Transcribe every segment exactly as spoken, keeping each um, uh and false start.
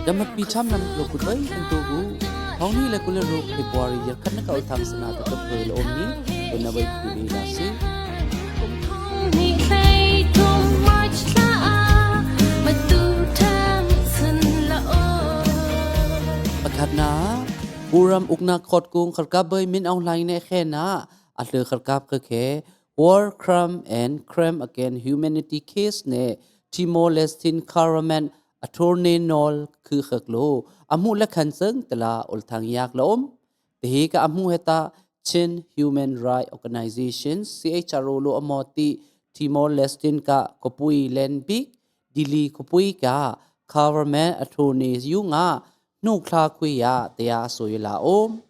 Dam pi tham lam lo kut bai kan tu gu. Hong ni le kule ru February yar khat na ka ul thang sana ta ka pe lo om ni. Ko na bai kut ni la si. Pakhat na, Kuram ukna khot kung kharkap bai Min Aung Hlaing ne khe na, a hle kharkap ka khe, War Crime and Crime Against Humanity case ne Timor-Leste government attorney nol khu khak lo, amu la khan sang tala ul thang yak la om. Te hi ka amu heta Chin Human Rights Organization, C H R O lo amoti Timor-Leste ka kopui len bik, Dili kopui ka government attorney yu nga nuk thla khui ya te ya soi la om.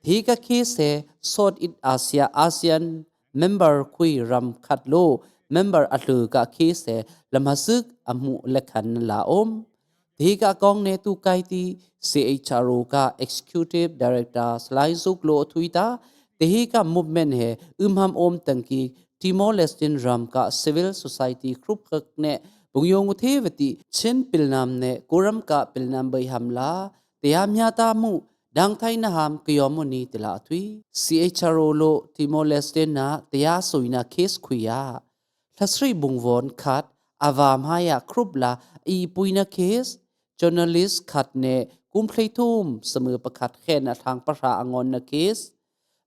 Te hi ka case he South East Asia, ASEAN member khui ram khat lo, member a hle ka case he lam ha sik amu le khan la om. Te hi ka kong ne tu kai ti C H R O ka executive director Salai Zuk lo thui ta. Te hi ka movement he um ham om tang ki Timor-Leste ram ka civil society group khak ne bung yong u the vati Chin pilnam ne Kuram ka pilnam bai ham la. Te ya mya ta mu dang thai na ham ka yom mu ni te la thui. C H R O lo Timor-Leste na te ya soi na case khui ya. Thla sri bung von khat, avam ha ya group la i pui na case, journalist khat ne kum thlei thum, samu pakhat khen a thang pa hra angon na case.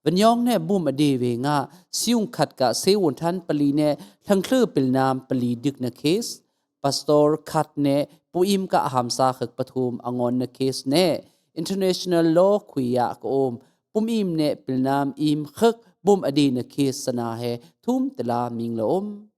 Van yong ne bum a de ve nga, siung khat ka se won than pali ne thlang thle pilnam pali dik na case. Pastor khat ne pu im ka hamsa khak pathum angon na case ne. International law khui ya ka om, pum im ne pilnam im khak bum a de na case sana he thum tala ming la om.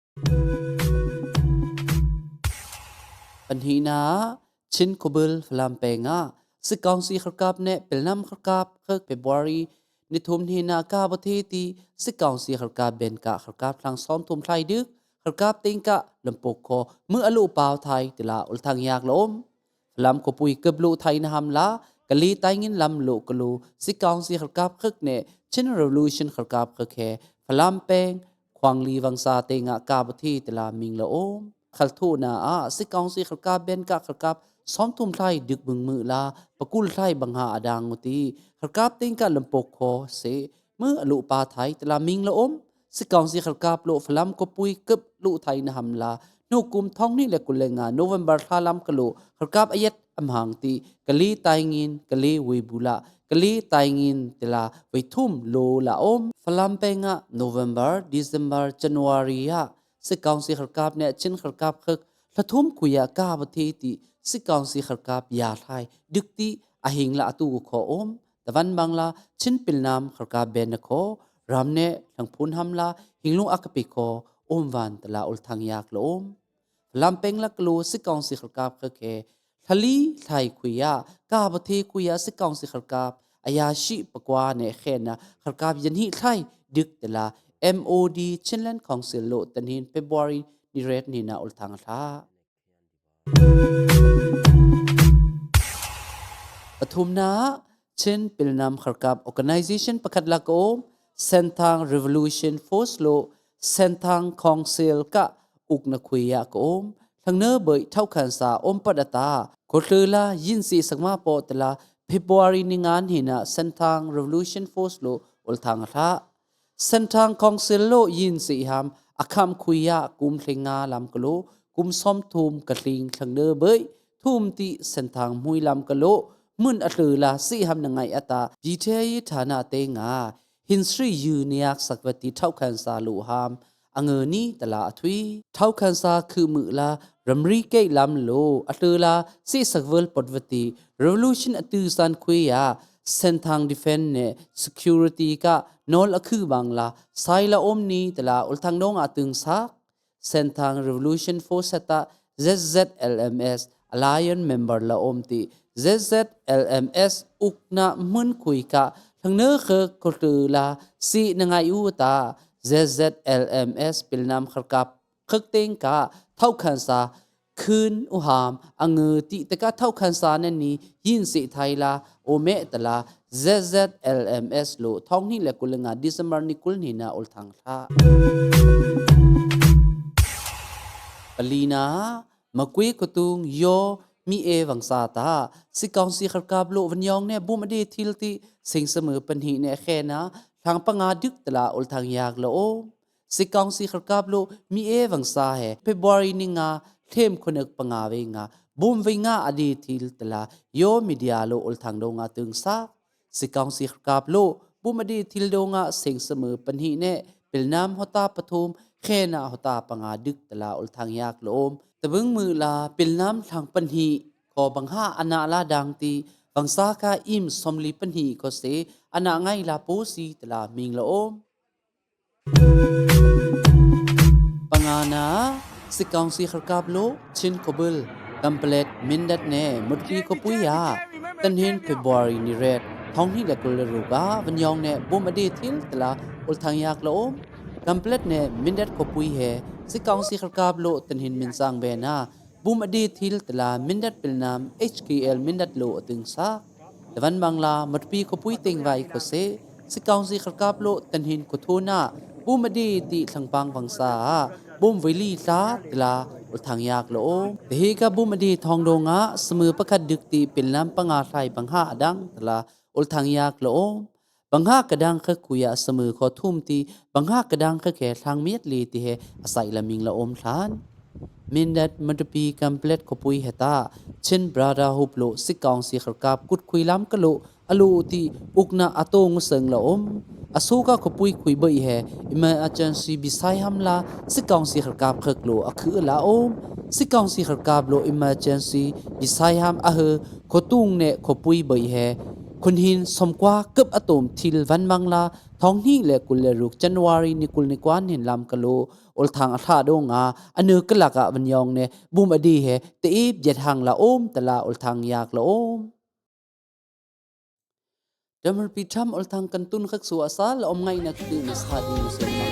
Panhina, Chin Kubul Falam Peng a, Sik Kaung Si kharkap ne pilnam kharkap khak February ni thum hina ka ba the ti Sik Kaung Si kharkap ben ka kharkap thlang som thum thlai dik, kharkap teng ka lampok kho mu alu pau thai tila ul thang yak la om. Falam kopui kep lo thai na ham la, kali tai ngin lam lo kalo, Sik Kaung Si kharkap khak ne Chin Revolution kharkap khak he, Falam Peng, Khuang Li Vang Sa te nga ka ba thi tila ming la om. Khal thu na a, Sik Kaung Si kharkap ben ka kharkap som thum thlai dik bung mu la, pakul thlai bang ha adang uti. Kharkap teng ka lampok kho se, mu alu pa thai tila ming la om. Sik Kaung Si kharkap lo Falam kopui kep lo thai na ham la, nu kum thong ni le kul le nga November thla lam kalo, kharkap ayat amhang ti, kali tai ngin, kali wei bula, kali tai ngin tila wei thum lo la om. Falam Peng a November, December, January ya, Sik Kaung Si kharkap ne Chin kharkap khak, thla thum khui ya ka ba thi ti, Sik Kaung Si kharkap ya thlai, dik ti, ahing la atu kho om. Tavan bang la, Chin pilnam kharkap ben na kho, ram ne thlang phun ham la, hinglung a ka pe kho, om van tala ul thang yak la om. Falam Peng la kalo Sik Kaung Si kharkap khak he, thlali thlai khui ya, ka ba thi khui ya Sik Kaung Si kharkap, aya shi pakwa ne khen na, kharkap yan hi thlai, dik tila, M O D Chinland Council lo tan hin February ni ret ni na ul thang thla. Pathum na, Chin pilnam kharkap organization pakhat la ka om, Senthang Revolution Force lo, Senthang Council ka uk na khui ya ka om, thlang ne bai thau khan sa om pat ata, ko thlu la yin si sak ma po tila, February ni ngan hina Senthang Revolution Force lo ul thang thla. Senthang Council lo yin si ham, akham khui ya kum thling nga lam kalo, kum som thum ka thling thlang ne bai, thum ti Senthang mui lam kalo, mun a thlu la si ham na ngai ata, ji the yi thana te nga, hin sri yu niak sak vati thau khan sa lo ham, a nge ni tala a thui. Thau khan sa khu mu la, ramri kei lam lo, a thlu la, si sak vel pot vati, revolution a tu san khui ya, Senthang defense ne, security ka, nol a khu bang la, sai la om ni tala, ul thang nong a tung sak, Senthang Revolution Force ta, Z Z L M S, Alliance member la om ti, Z Z L M S uk na mun khui ka, thlang ne khe ko thlu la, si na ngai u ta, Z Z L M S pilnam kharkap, khak teng ka, thau khan sa, khun u ham, a nge ti te ka thau khan sa na ni, yin si thai la, o me tala, Z Z L M S lo, thong ni le kul nga December ni kul ni na ul thang thla. Palina, Makui Kutung yo mi e vang sa ta. Sik kaung si kharkap lo vanyong ne bum adi thil ti seng samư panhi ne khena lhang panga dük tala ulthang yak lo om. Sik kaung si kharkap lo mi e vang sa he February ni nga them khunuk panga ve nga bum ve nga adi thil tala yo media lo ulthang do nga tung sa. Sik kaung si kharkap lo bum adi thil do nga seng samư panhi ne pilnam hota pathum khena hota panga dük tala ulthang yak lo om. Tabung mư la pilnam lhang panhi ko bang ha ana la dang ti bang sa ka im somli panhi ko se ana ngai la po si tala ming lo om. Pangana, sik kaung si kharkap lo Chin Kobul, Kamplet, Mindat ne Mutpi Kopui ya. Tanhin February ni ret thong hi le kul le ruka vanyong ne bum adi thil tala ulthang yak lo om. Kamplet ne Mindat Kopui he sik kaung si kharkap lo tanhin min sang bena bum adi thil tala Mindat pilnam H K L Mindat lo atung sa. Tavan bang la Mutpi Kopui ting vai ko se sik kaung si kharkap lo tanhin ko thuna bum adi ti lhang pang vang sa bum vili tla tala ulthang yak lo om. Tahi ka bum adi thong do nga samư pakhat dük ti pilnam panga thlai bang ha dang tala ulthang yak lo om. Bang ha kadang khak kuya samư ko thum ti bang ha kadang khak he thlang miet li ti he asai la ming la om thlan. Mindat Mutpi Kamplet Kopui heta Chin Brotherhood lo sik kaung si kharkap kut khui lam ka lo alu ti ukna ato nguseng la om. Asu ka Kopui khui bai he emergency bisai ham la sik kaung si kharkap khak lo akhu la om. Sik kaung si kharkap lo emergency bisai ham ahe khotung ne Kopui bai he khun hin somkwa kep atom thil van mang la thong hi le kul le ruk January ni kul ni kwan hin lam ka lo ulthang atha do nga anu kalak a vanyong ne bum adi he te ip jet hang la om tala ulthang yak la om. Donald Trump ulthang kan tun khak su asa la om ngai na ktu na sa di musim ma.